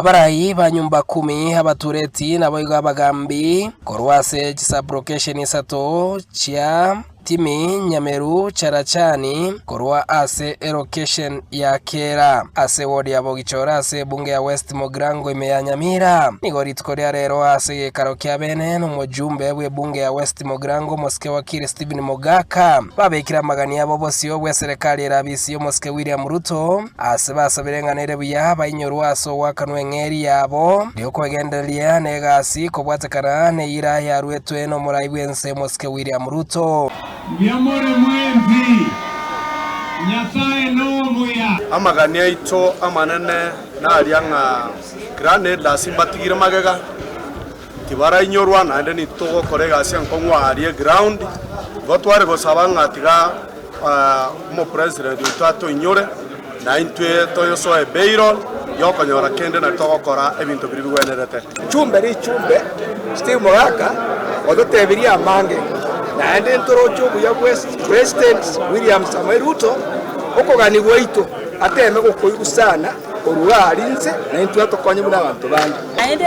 Abarai ba nyumba kumi, abatureti, naboigo abagambi korwa ase chisublocation isato chia Timi, Nyameru, Charachani, korwa ase elocation ya Kera ase ward ya Bogichora ase ebunge ya West Mugirango ime ya Nyamira. Nigo rituko ria rero ase egekaro kia bene nomojumbe bw'ebunge ya West Mugirango omosike wakili Stephen Mogaka babekire amagani abo bosio bw'eserekari erabisi y'omosike William Ruto ase basabire ng'a nere buya bainyorwe ase ogoakanwa eng'eria yabo ri'okwegendereria negasi kobwatekana neira yaruetwe nomorai bw'ense omosike William Ruto. Mbuya more mwensi, Nyasae nomuya. Amagani aito amanene naria ng'a Grand Elders mbatigire magega, tibarainyorwa naende nitogokora egasi enkong'u aaria eground. Igo tware gosaba ng'a tiga omopresident oito atoinyore na intwe toyosoe bail yokonyora kende nari togokora ebinto biria bigwenerete. Chumbe richumbe, Steve Mogaka ototebirie amange naende ntoroche obuya bwe President William Samoei Ruto okogania gwaito ateme gokoigwa sana korwa aria inse naintwe atokonye buna abanto bande. Naende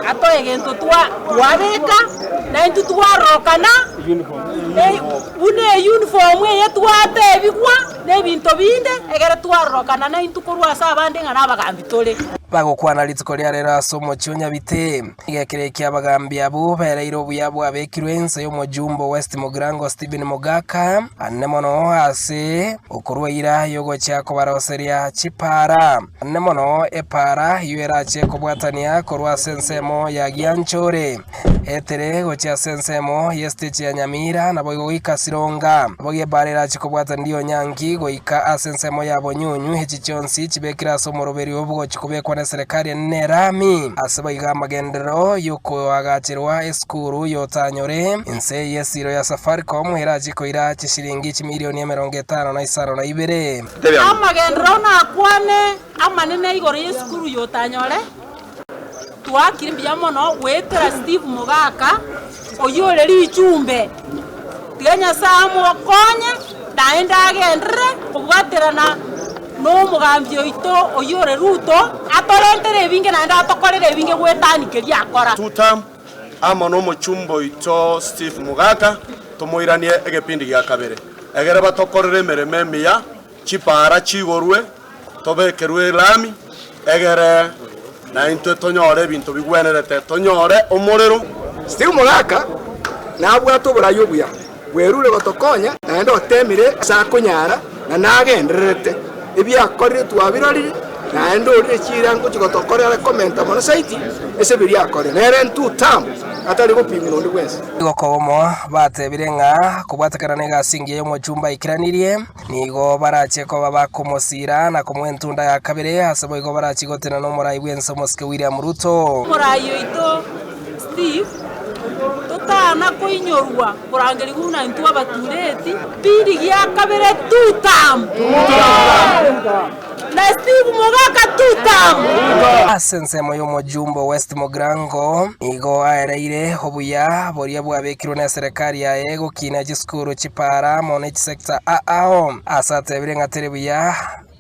atoe egento twabeka, naintwe twarorokana buna eyunifomu eye twatebigwa, na ebinto binde, ekero twarorokana naintwe korwa ase abande ng'a nabagambi tore. Bagokwana rituko ria rero ase omochie o Nyabite, egekero ekia abagambi abwo bereire obuya bwabekirwe inse y'omojumbe o West Mugirango Stephen Mogaka, anene mono ase okorua eira y'ogochia kobaroseria chipaara. Anene mono epaara eyio erache kobwatania korwa ase ensemo ya Gianchore, etere gochia ase ensemo y'esitechi ya Nyamira, naboigo goika Sironga. Naboigo epaara erache kobwatania Rionyangi goika ase ensemo ya Bonyunyu, echi chionsi chibekire ase omoroberio obogochi kobekwa neserekari enene erami. Ase boigo amagenderero y'okoagacherwa esukuru y'otanyore inse y'esiro ya Safaricom erache koira chishilingi chimilioni 52. Amagenderero nakwane amanene igoro y'esukuru y'otanyore. Twaakire mbuya mono goetera Steve Mogaka oyio ore richumbe. Tiga Nyasae amokonye naende agenderere kobwaterana nomogambi oito oyio ore Ruto atorentere ebinge naende atokorere ebinge goetania keria akora. Tutam amo nomochumba oito Steve Mogaka tomoiranie egepindi gia kabere, egere batokorere emeremo emiya, chipaara chigorwe, tobekerwe elami, egere naintwe tonyore ebinto bigwenerete, tonyore omorero. Steve Mogaka nabwate oborai obuya, bwerure gotokonya naende otemire ase akonyara na nagendererete. Ebiakorire twabirorire, naende orire chiira ngochia gotokorera komenta mono zaidi ase biria akorire. Nere ntwo term atari gopimwa nonde bwensi. Nigo kobomo batebire ng'a kobwatekana negasi engiya y'omochumba aikeranirie, Nigo barache koba bakomosiira na komoa entunda ya kabere, ase boigo barachie gotenena nomorai bw'ense omosike William Ruto. Omorai oito Steve, totana koinyorwa korangerigwa buna intwe abatureti, pindi gia kabere tutam! Na Steve mogaka tutam! Ase ensemo y'omojumbe o West Mugirango nigo aereire obuya boria bwabekirwe neserekari yaye gokina chisukuru chipara amo ne chisector aao ase atebire ng'a teri buya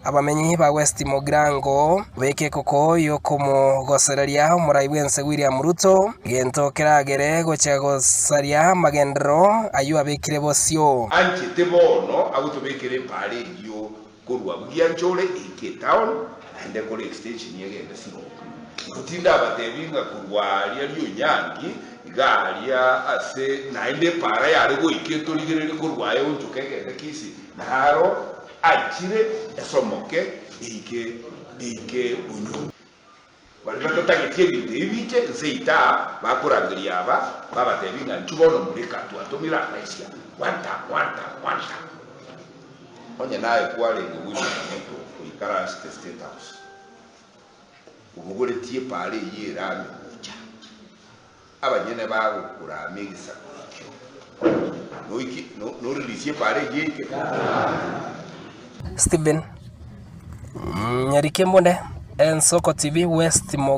abamenyi ba West Mugirango beke ekoko yokomogosereria omorai bwense William Ruto gento keragere gochia gosaria amagenderero ayio abekire bosio. Anchete bono agotobekera epaara eyio Korwa bugiancha ore eike etown naende kore extension egende Sironga. Igo tindabatebi ng'a korwa aria Rionyangi iga aria ase naende epaara yare goika etorigererie korwa aye onchoke egende Kisii naro aichire esomoke eike eike Bonyunyu. Baria batatageti ebinto ebi biche nse ita bakorangeria aba, babatebia ng'a inchuo bono moreka, twatomire abaisia, one term, one term, one term. Onye naye kwarenge William Ruto oikaransete State House, obogoretie epaara eyio erame gocha, abanyene bagokorama egesaku ekio, noiki noririsie epaara eyio eike? Stephen Nyarike Mbunde, Ensoko TV, West Mugirango.